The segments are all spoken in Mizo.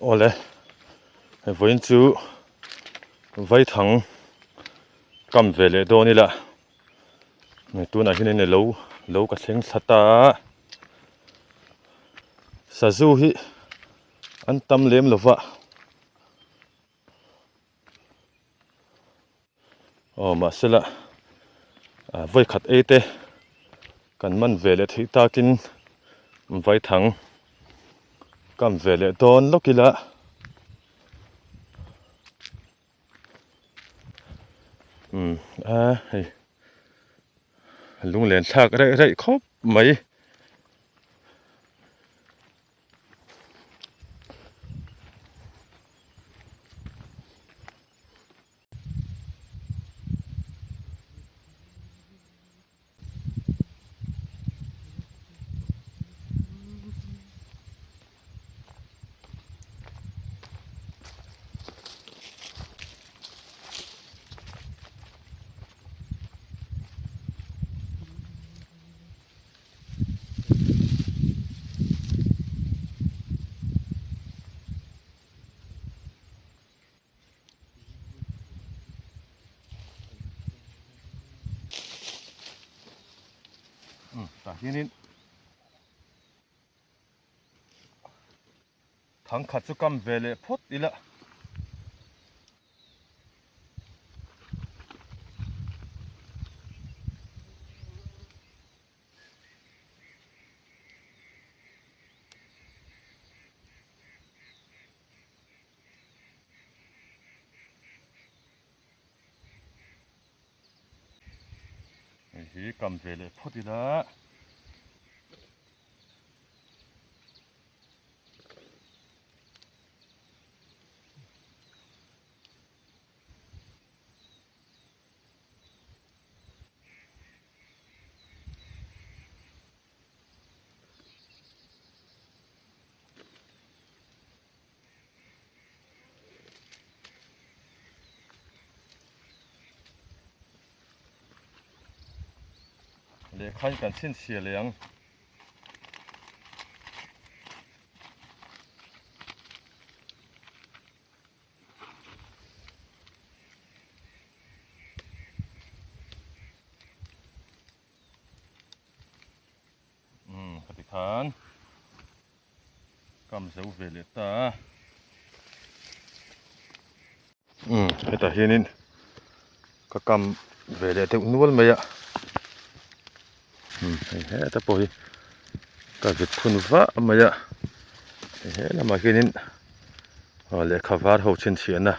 Awle hei vawiin chu vaithang kam ve leh dawn ila tunah hian in lo lo ka thleng thla ta a sazu hi an tam lem lo va. Aw mahsela vawikhat ei te kan man ve leh theih takin vaithang kam ve leh dawn lawk ila umm a hei lunglen thlak raih raih khawp mai. Tah hianin thangkhat chu kam ve leh phawt ila. Hei hi kam ve leh phawt ila. Lehkha hi kan chhinchhiah leh ang. Umm ka ti khan kam zo ve leh ta a. Umm hetah hianin ka kam ve leh deuh nual mai a. Umm hei heta pawh hi ka vit phun vah mai a. Hei he lamah hianin aw lehkha var ho chhinchhiahna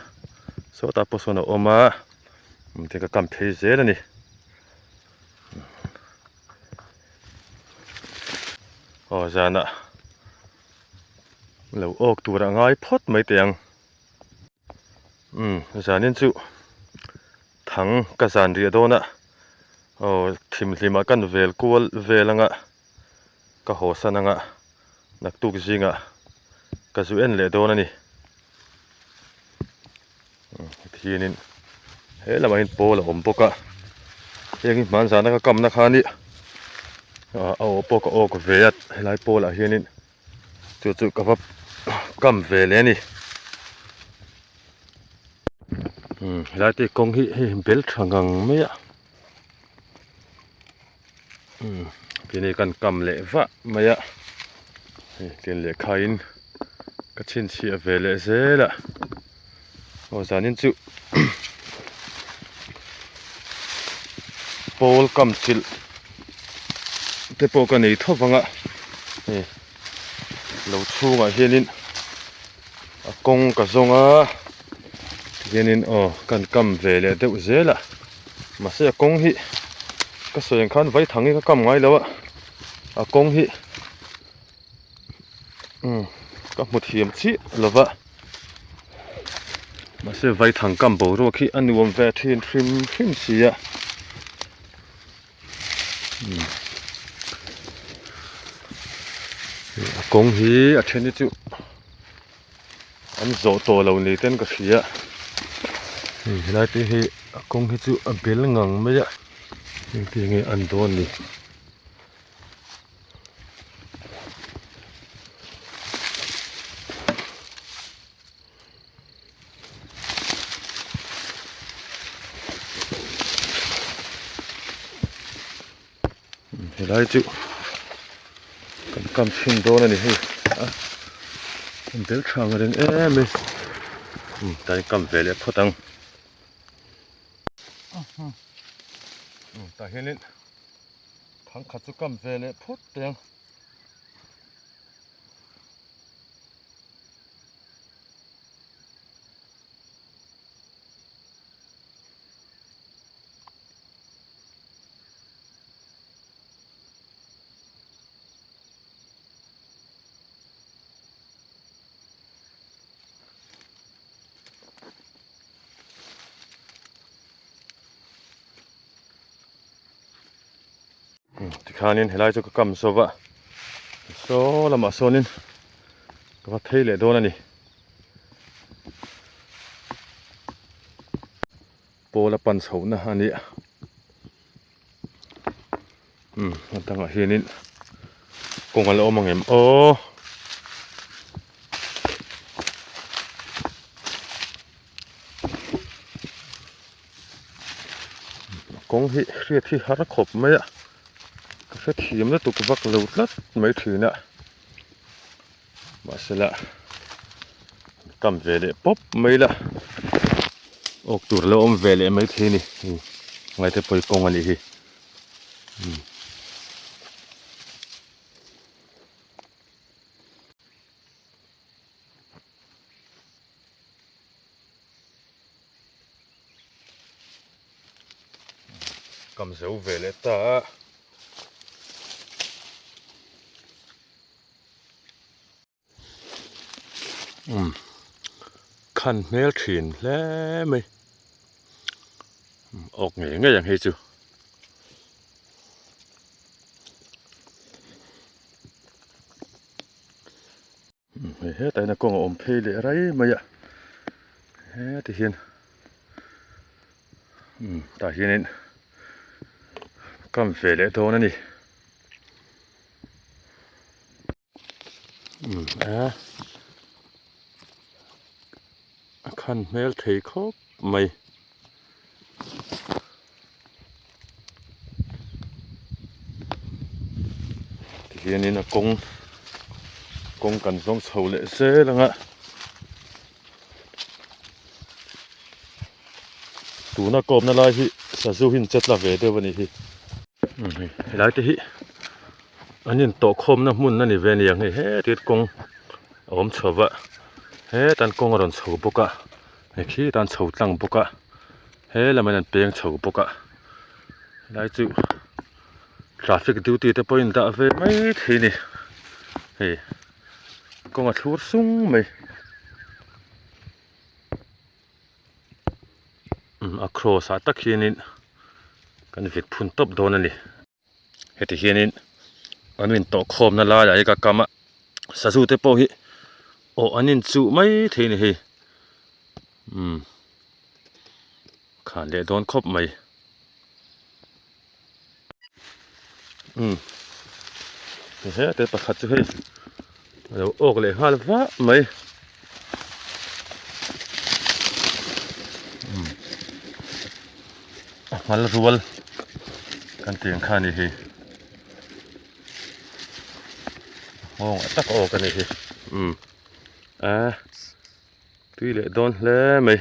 sawtah pawh sawn a awm a. Te ka kam phei zel a ni. Aw zanah lo awk tur a ngai phawt mai teh ang. Umm zanin chu thang ka zan riah dawn a aw thimhlimah kan vel kual vel anga ka haw san anga naktuk zingah ka zu en leh dawn a ni. Hianin he lamah hian pawl a awm bawk a heng hi hman zana ka kamna kha a ni a aw pawh ka awk ve a helai pawlah hianin chu chu ka va kam ve leh a ni umm helai te kawng hi hei bel tha ngang mai a umm tihni kan kam leh vah mai a hei tiang lehkha in ka chhinchhiah ve leh zel a aw zanin chu pawl kam chilh te pawh ka nei tho vang a hei lo chhungah hianin a kawng ka zawng a tihianin aw kan kam ve leh deuh zel a. Mahse a kawng hi ka sawi ang khan vaithang hi ka kam ngai lo a, a kawng hi umm ka hmu thiam chiah lo va, mahse vaithang kam boruak hi a nuam ve thin hrim hrim si a, umm a kawng hi a then hi chu. An zawh tawh lo ni ten ka hria hei helai te hi a kawng hi chu a bel ngang mai a engtiang nge an dawn ni. Helai chu kan kam chhin dawn a ni hei a an bel tha ang reng em mai tlai kam ve leh phawt ang tah hianin thangkhat chu kam ve leh phawt teh ang. Tikhanin helai chu ka kam zawk a saw lamah sawnin ka va phei leh dawn a ni. Pawl a pan chhohna a nia umm a dangah hianin kawng a la awm ang em aw. Kawng hi hriat hi har khawp mai a ka hrethiam lutuk vak lo tlat mai thin a mahsela kam ve leh pawp mai la awk tur lo awm ve leh mai thei a ni ngaite pawi kawng a nih hi. Kam zo ve leh ta a. Umm khan hmel thin hle mai awk ngei ngei ang hei chu. Hei hetah hian a kawng a awm phei leh rai mai a heti hian umm tah hianin kam ve leh dawn a ni umm a a khan hmel thei khawp mai. Tihianin a kawng kawng kan zawng chho leh zel ang a tuna kawmna lai hi sazu hi an che tla ve deuh a nih hi helai te hi an intawhkhawmna hmun a ni ve a ni ang hei heti kawng a awm chho va hetan kawng a rawn chho bawk a. Hei khi tan chho tlang bawk a he lamah hian an peng chho bawk a helai chu traffic duty te pawhin dah ve mai thei a ni hei kawng a thlur sung mai umm a cross ah tak hianin kan vit phun tawp dawn a ni. Heti hianin an intawh khawmna laiah hi ka kam a sazu te pawh hi awh an inchuh mai thei a ni hei umm khan leh dawn khawp mai umm hete pakhat chu hei a lo awk leh nghal vah mai. A hmal rual kan tih ang kha a ni hi a nghawng ah tak awk a ni hi umm a tui leh dawn hle mai.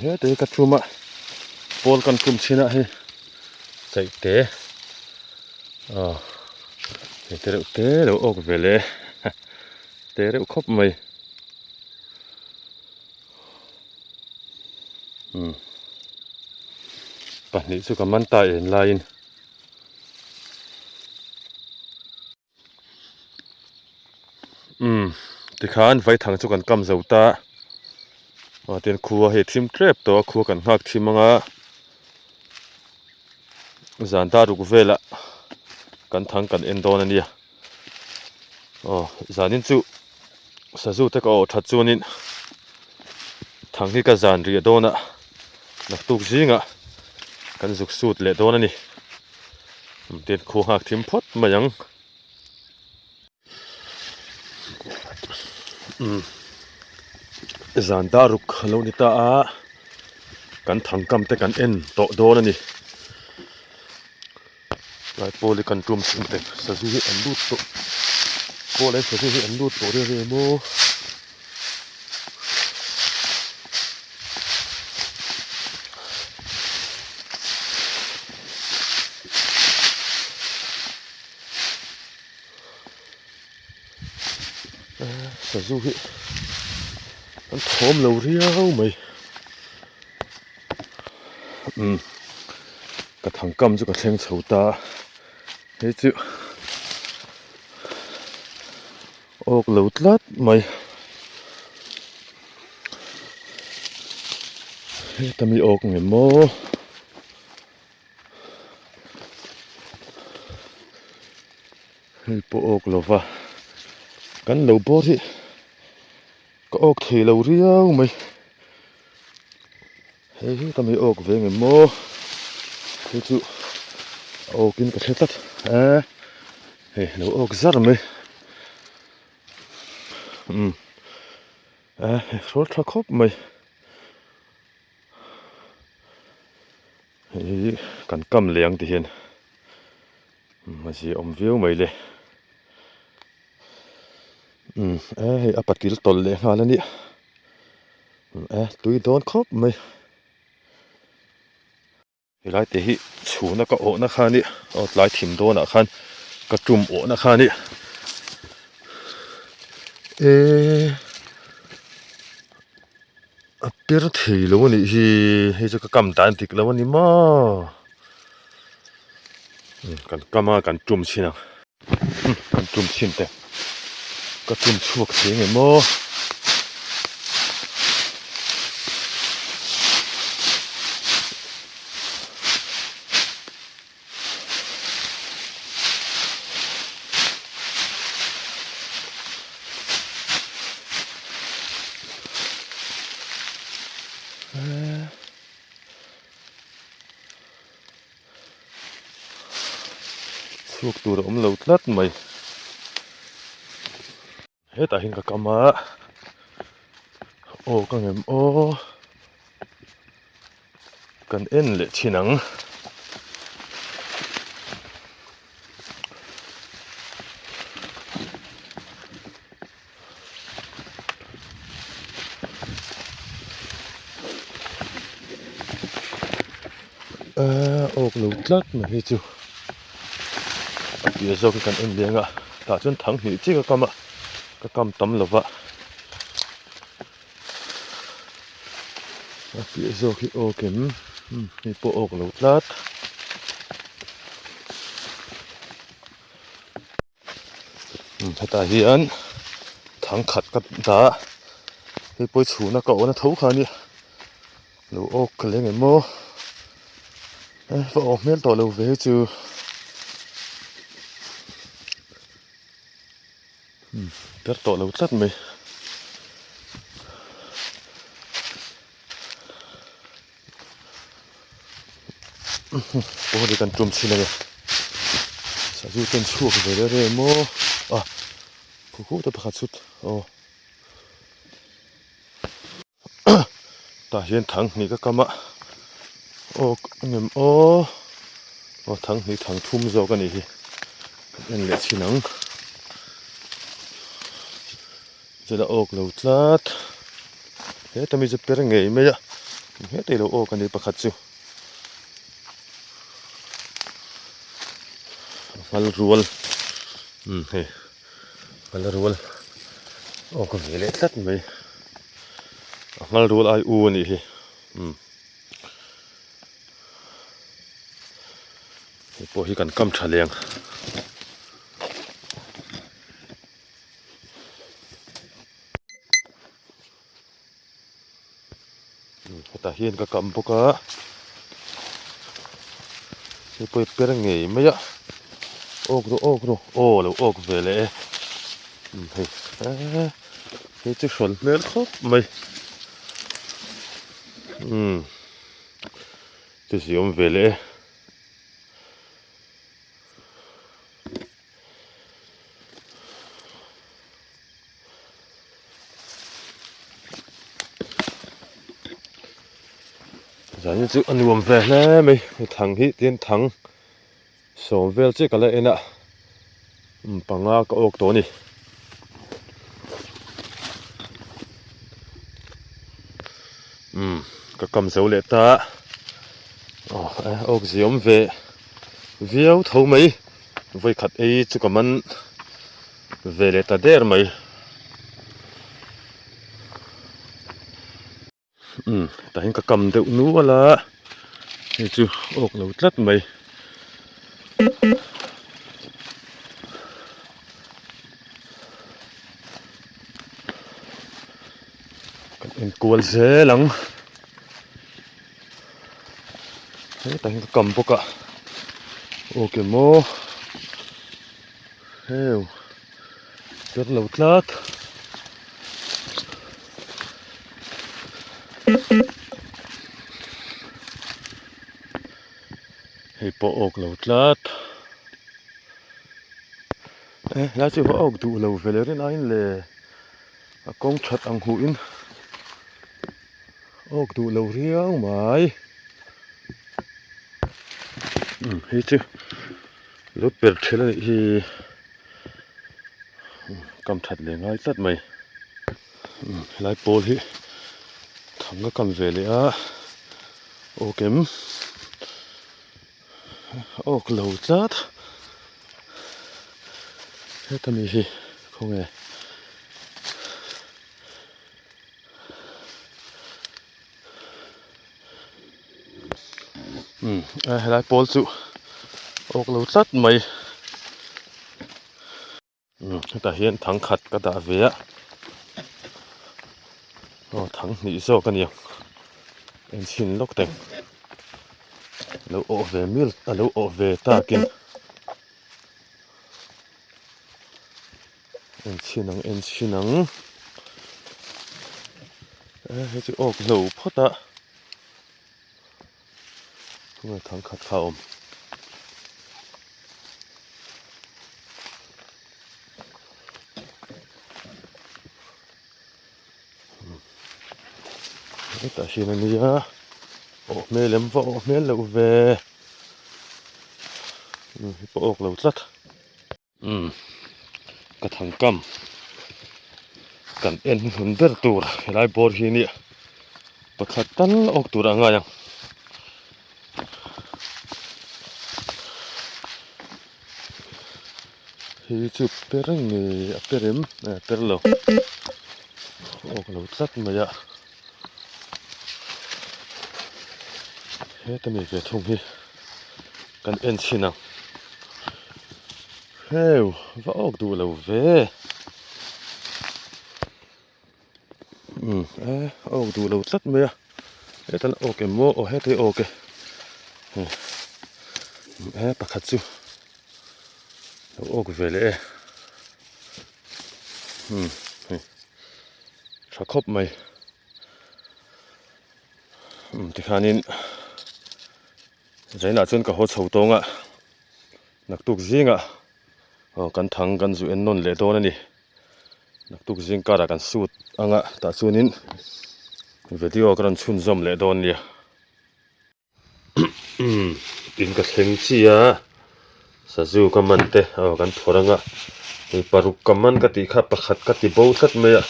Hete hi ka tum a pawl kan tum chhin a hei chaih te aw hei te reuh te lo awk ve leh te reuh khawp mai umm pahnih chu ka man ta en laiin. Umm tikhan vaithang chu kan kam zo ta aw tin khua hei thim tep tawh a khua kan nghak thim ang a zan dar ruk velah kan thang kan en dawn a nia aw zanin chu sazu te ka awh that chuanin thang hi ka zan riah dawn a naktuk zingah kan zuk sut leh dawn a ni. Tin khu nghak thim phawt mai ang. Umm zan dar ruk a lo ni ta a kan thangkam te kan en tawh dawn a ni tlai pawl hi kan tum chhung te sazu hi an lut tawh pawl ah sazu hi an lut tawh reng reng maw. Sazu hi an thawm lo riau mai umm ka thangkam chu ka thleng chho ta hei chu awk lo tlat mai heta mi awk nge maw. Hei pawh awk lo va kan lo bawr hi ka awk thei lo riau mai hei hi ka mi awk ve ngem maw hei chu a awk in ka hre tlat e hei lo awk zar mai umm e hei hrawl tha khawp mai. Hei hi kan kam leh ang ti hian a zia awm viau mai le umm e hei a patil tawlh leh nghal a nia e tui dawn khawp mai. Helai te hi chhuna ka awhna kha a nia aw tlai thim dawnah khan ka tum awhna kha a nia eee a per thei lo a nih hi hei chu ka kam dan dik lo a ni maw kan kam a kan tum chhin ang. Kan tum chhin teh ka tum chhuak thei nge maw. Chhuak tur a awm lo tlat mai. Hetah hian ka kam a, aw ka ngem aw, kan en leh thin ang. Eee awk lo tlat mai hi chu a piah zawk hi kan en leng a tah chuan thang hnih chiah ka kam a ka kam tam lo va a piah zawk hi awk em hei pawh awk lo tlat. Hetah hian thangkhat ka dah a hei pawh hi chhuna ka awhna tho kha a nia lo awk ka leng em maw e va awh hmel tawh lo ve hi chu ber tawh lo tlat mai. Pawh hi kan tum chhin a ni sazu ten chhuak ve reng reng maw a khu khu te pakhat chhut aw tah hian thang hnih ka kam a aw engem aw aw thang hnih thang thum zawk a nih hi kan en leh chhin ang chula awk lo tlat heta mi chu per ngei mai a heta ilo awk a ni pakhat chu ngal rual umm hei ngal rual awk ve leh tlat mai a ngal rual ai u a nih hi umm hei pawh hi kan kam tha leng. Hetah hian ka kam bawk a hei pawh hi per ngei mai a awk rawh awk rawh aw lo awk ve leh e hei eee hei chu hrawn hmel khawp mai umm chu ziawm ve leh e. Zanin chu a nuam ve hle mai hei thang hi tin thang sawm vel chiah ka la en a panga ka awk tawh a ni. Umm ka kam zo leh ta aw awk ziawm ve viau tho mai vawikhat ei chu ka man ve leh ta der mai. Umm tah hian ka kam deuh nual a hei chu awk lo tlat mai. Kan enkual zel ang hetah hian ka kam bawk a awk emaw heu ber lo tlat. Hei pawh awk lo tlat e helai chu va awk duh lo ve leh rin aiin le a kawng that ang huh in awk duh lo riau mai umm hei chu lo per thelh a nih hi kam that leh ngai tlat mai. Helai pawl hi thang a kam ve leh a awk em awk lo tlat heta mi hi khawnge umm helai pawl chu awk lo tlat mai. Hetah hian thang khat ka dah ve a aw thang hnih zawk a ni ang enchhin lawk teng lo awh ve mil a lo awh ve takin enchhin ang enchhin ang e hei chu awk hlo phawt a tunge thang khat kha a awm. Hetah hian a nia awh hmel em va awh hmel loh ve hei pawh awk lo tlat. Umm ka thangkam kan en hmun ber tur helai bawr hi nia pakhat tal awk tur a ngai ang. Hei chu per ngei a per em a per lo awk lo tlat mai a heta mi ve thung hi kan en chhin ang heu va awk duh lo ve umm e awk duh lo tlat mai a heta la awk em maw aw heta hi awk e e pakhat chu lo awk ve leh e umm hei tha khawp mai umm tikhanin Zainah chuan ka haw chho tawng a, naktuk zingah aw kan thang kan zu en nawn leh dawn a ni. Naktuk zing karah kan sut anga tah chuanin video ka rawn chhunzawm leh dawn nia. In ka thleng chi a, sazu ka man te aw kan phawrh anga hei paruk ka man ka tih kha pakhat ka ti bo tlat mai a,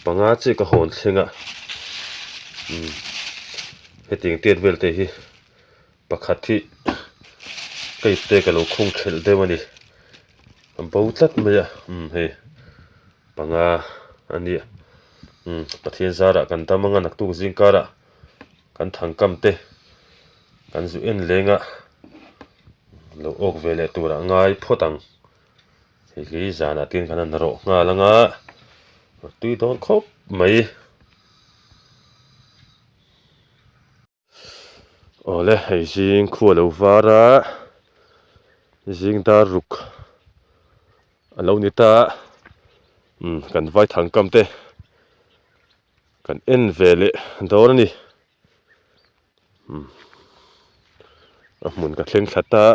panga chi ka hawn thleng a umm. Hetiang tiat vel te hi pakhat hi ka ipte ka lo khung thelh deuh a ni a bo tlat mai a umm hei panga a nia umm Pathian zarah kan dam anga naktuk zing karah kan thangkam te kan zu en leng a lo awk ve leh turah ngai phawt ang hei hi zanah te hian kan han rawh nghal anga tui dawn khawp mai. Awle hei zing khua lo var a zing dar ruk a lo ni ta umm kan vai thang kam te kan en ve leh dawn a ni umm a hmun ka thleng thla ta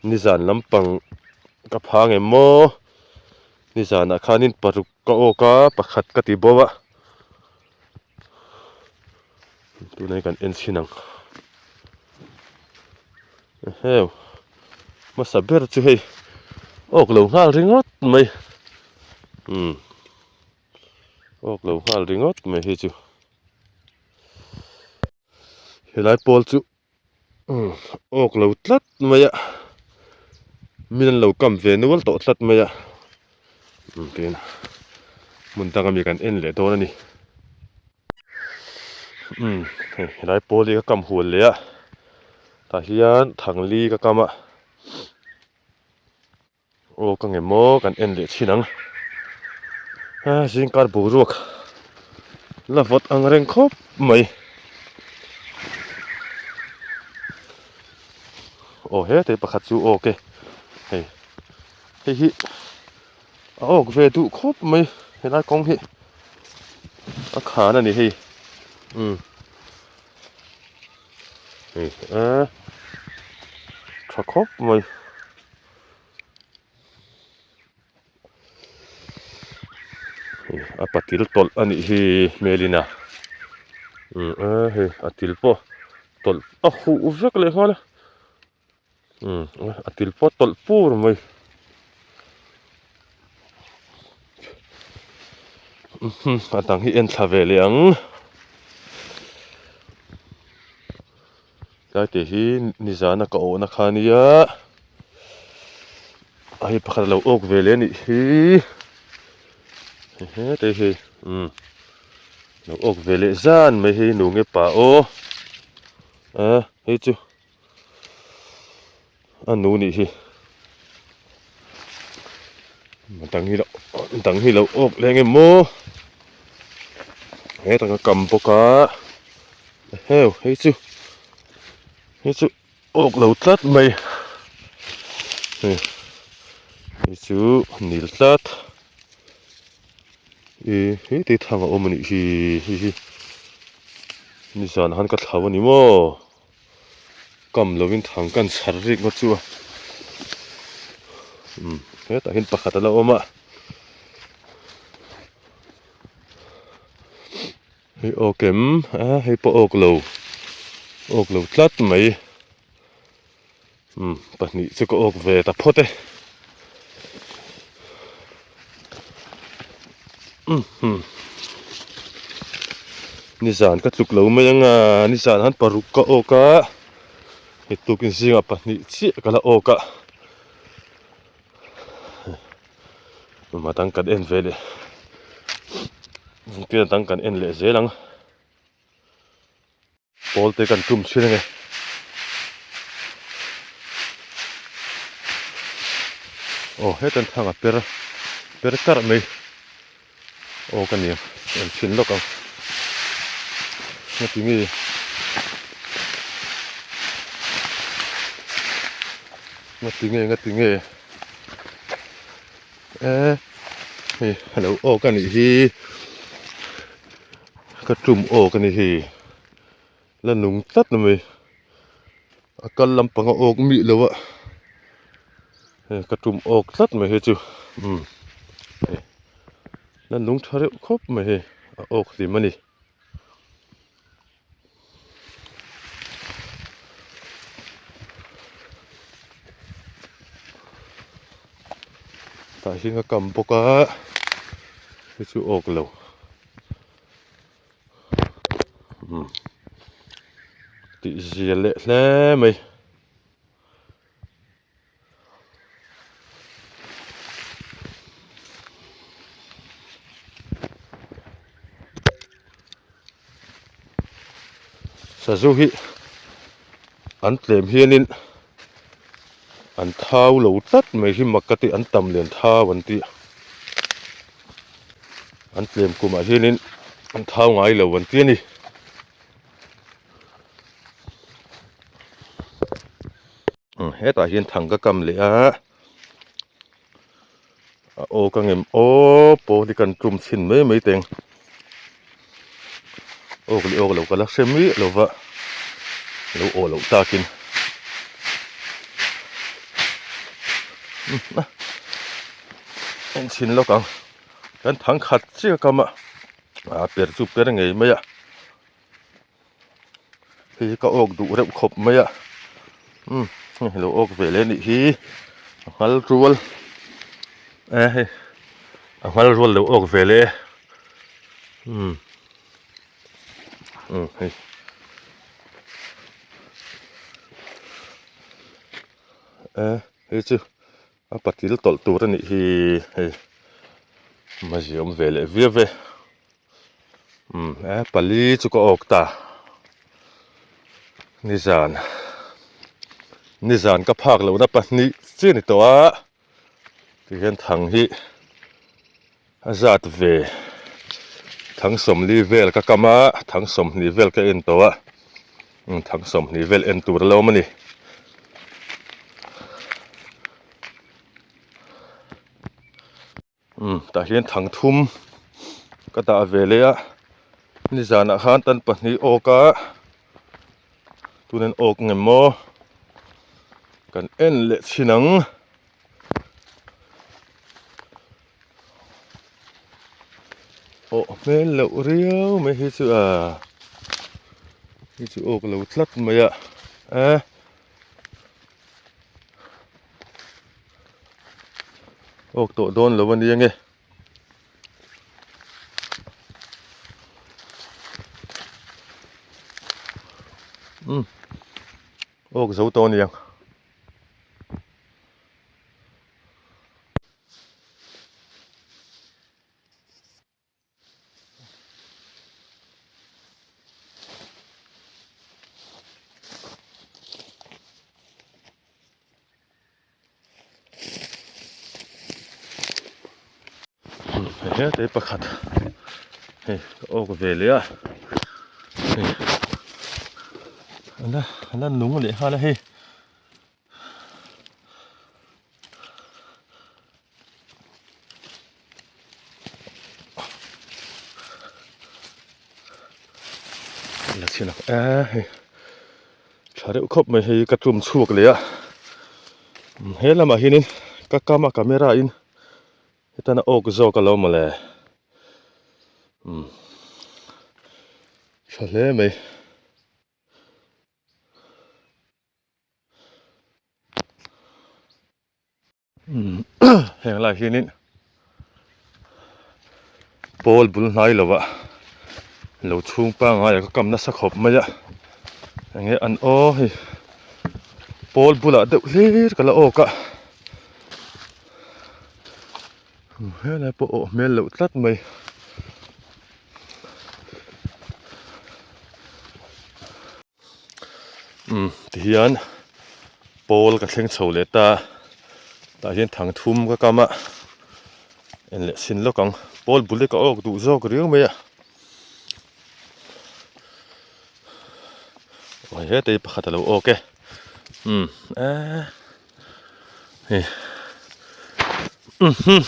nizan lampang ka phang em maw nizanah khanin paruk ka awk a pakhat ka ti bo a. Tunah hi kan en chhin ang. Eheu hmasa ber chu hei awk lo nghal ringawt mai umm awk lo nghal ringawt mai hei chu helai pawl chu umm awk lo tlat mai a min an lo kam ve nual tawh tlat mai a umm tin hmun danga mi kan en leh dawn a ni. Umm hei helai pawl hi ka kam hual leh a tah hian thangli ka kam a aw ka nge maw kan en leh chhin ang a zingkar boruak la vawt ang reng khawp mai aw hetei pakhat chu aw ke hei hei hi. A awk ve duh khawp mai helai kawng hi a khan a ni hei umm hei e tha khawp mai hei a patil tawlh a nih hi hmelin a umm e hei a til pawh tawlh a huh vek leh nghal a. Umm a til pawh tawlh pur mai a dang hi en thla ve leh ang tlai te hi nizana ka awhna kha ania a hei pakhat a lo awk ve leh a nih hi hete hi umm lo awk ve leh zan mai hei nu nge pa aw a hei chu. A nu nih hi dang hi lo dang hi lo awk leh ang em maw hetah ka kam bawk a heu hei chu hei chu awk lo tlat mai hei hei chu nil tlat ih he te thang a awm a nih hi hei hi nizan ah khan ka thlau a ni maw. Kam lovin thang kan chhar rik ngawt chu a umm hetah hian pakhat a la awm a hei awk em a hei pawh awk lo awk lo tlat mai umm pahnih chu ka awk ve ta phawt e umm nizan ka tluk lo mai ang a nizan han paruk ka awk a hei tukin zingah pahnih chiah ka la awk a a dang kan en ve leh a dang kan en leh zel ang. Pawl te kan tum thin ange. Aw hetan thang a per per karh mai. Aw ka nia en chhin lawk ang. Ngati nge ngati nge ngati nge e hei alo awk a nih hi. Ka tum awk a ni hi la nung tlat a mai a kal lampang a awk mih lo a hei ka tum awk tlat mai hi chu umm hei la nung tha reuh khawp mai hei a awk hlim a ni. Tah hian ka kam bawk a hei chu awk lo umm tih zia leh hle mai. Sazu hi an tlem hianin an thau lo tlat mai hi mak ka ti an tam lian thau an ti a an tlem kumah hianin an thau ngai lo an ti a ni. Hetah hian thang ka kam leh a a aw ka ngem aw pawl hi kan tum chhin mai mai teng awk leh awk lo ka la hre miah lo va lo aw loh takin en chhin lawk ang kan thang khat chiah ka kam a a per chu per ngei mai a. Hei hi ka awk duh reuh khawp mai a umm hei lo awk ve leh anih hi a nghal rual e hei a nghal rual lo awk ve leh e umm umm hei e hei chu a patil tawlh tur anih hi hei mazia awm ve leh viau e. Umm e pali chu ka awk ta nizan nizan ka phak lohna pahnih chiah a ni tawh a tihian thang hi a zat ve thang sawmli vel ka kam a thang sawmhnih vel ka en tawh a umm thang sawmhnih vel en tur a lo awm a ni. Umm tah hian thang thum ka dah ve leh a nizanah khan tan pahnih awk a tunin awk ngem maw kan en leh chhin ang. Awh hmel loh riau mai hi chu a hi chu awk lo tlat mai a e. Awk tawh dawn lo a nia nge. Umm awk zo tawh a niang. Hei pakhat hei ka awk ve leh a hei ala ala nung leh nghal a hei. La chhin ang e hei tha reuh khawp mai hei ka tum chhuak leh a he lamah hianin ka kam a camera in hetana awk zawk a lo mawle umm tha hle mai. Heng lai hianin pawl bul hnai lovah lo chhung pangngai ah ka kam nasa khawp mai a enge an aw hei pawl bulah deuh hlir ka la awk a helai pawh awh hmel loh tlat mai. Umm tihian pawl ka thleng chho leh ta tah hian thang thum ka kam a en leh chhin lawk ang pawl bul hi ka awk duh zawk riau mai a aw heta hi pakhat a lo awk e umm eee hei mhm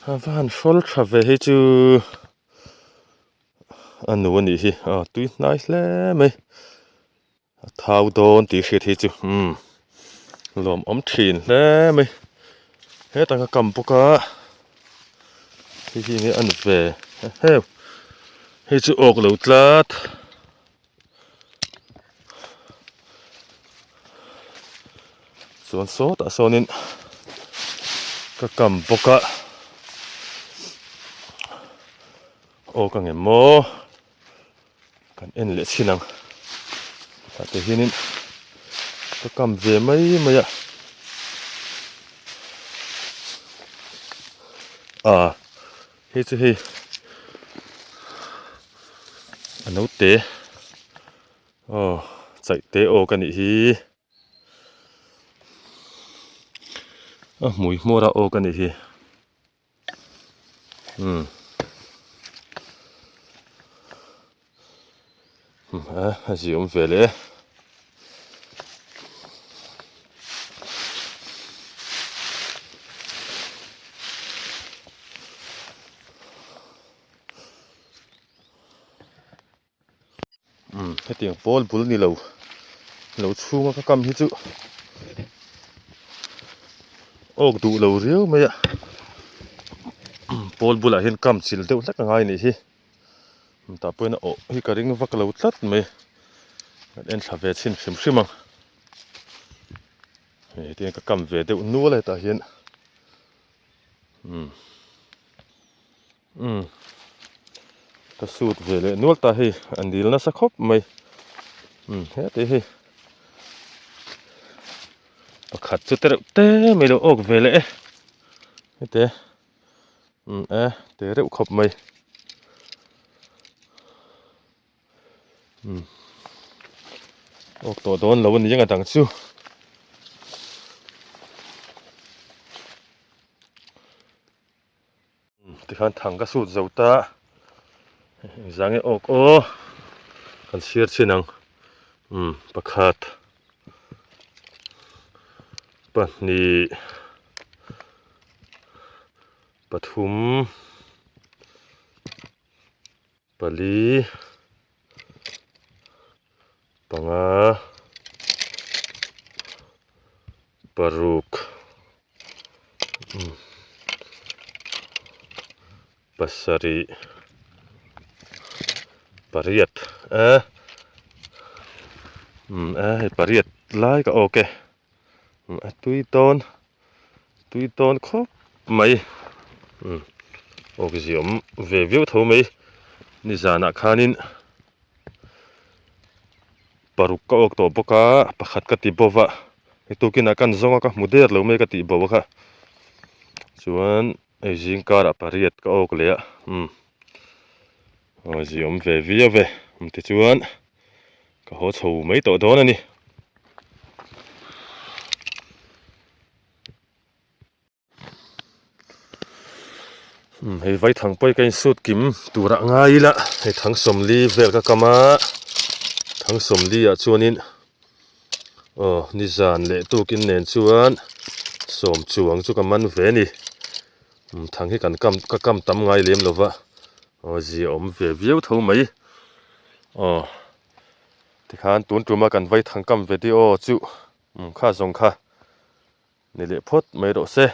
a va han hrawl tha ve hei chu. A nu a nih hi a tui hnai hle mai a thau dawn tih hriat hi chu umm lawmawm thin hle mai hetah ka kam bawk a hei hi enge a ni ve heuh hei chu awk lo tlat. Chuan sawtah sawnin ka kam bawk a aw ka ngem maw kan en leh chhin ang tah te hianin ka kam ve mai mai a ah hei chu hei a naute aw chaih te aw ka nih hi a hmui hmawr a aw ka nih hi umm a ziawm ve leh e. Umm hetiang pawl bul ni lo lo chhunga ka kam hi chu awk duh lo riau mai a pawl bulah hian kam chil deuh hlek a ngai a nih hi tah pawhin a awh hi ka ring vak lo tlat mai. Kan en thla ve chhin hrim hrim ang. Hei hetiang ka kam ve deuh nual a hetah hian umm umm ka sut ve leh nual ta hei a nil nasa khawp mai umm heti hei pakhat chu te reuh te mai lo awk ve leh e hete umm e te reuh khawp mai. Umm awk tawh dawn lo a ni ang a dang chu. Tikhan thang ka sut zo ta engzah nge awk aw kan chhiar chhin ang umm pakhat pahnih pathum. Pali, panga, paruk, pasarih, pariat eh eh hei pariat lai ka awk e a tui dawn tui dawn khawp mai umm awkzia awm ve viau tho mai nizanah khanin paruk ka awk tawh bawk a pakhat ka ti bo va hei tukinah kan zawng a ka hmu der lo mai ka tih bo kha chuan hei zing karah pariat ka awk leh a umm awkzia awm ve viau ve tichuan. Ka haw chho mai tawh dawn a ni. Umm hei vaithang pawh hi ka insut kim turah ngai ila hei thang sawmli vel ka kam a thang sawmli ah chuanin aw nizan leh tukin nen chuan sawm chuang chu ka man ve a ni umm thang hi kan kam ka kam tam ngai lem lova aw zia awm ve viau tho mai. Aw tikhan tun tuma kan vai thang kam video chu umm kha zawng kha ni leh phawt mai rawh se.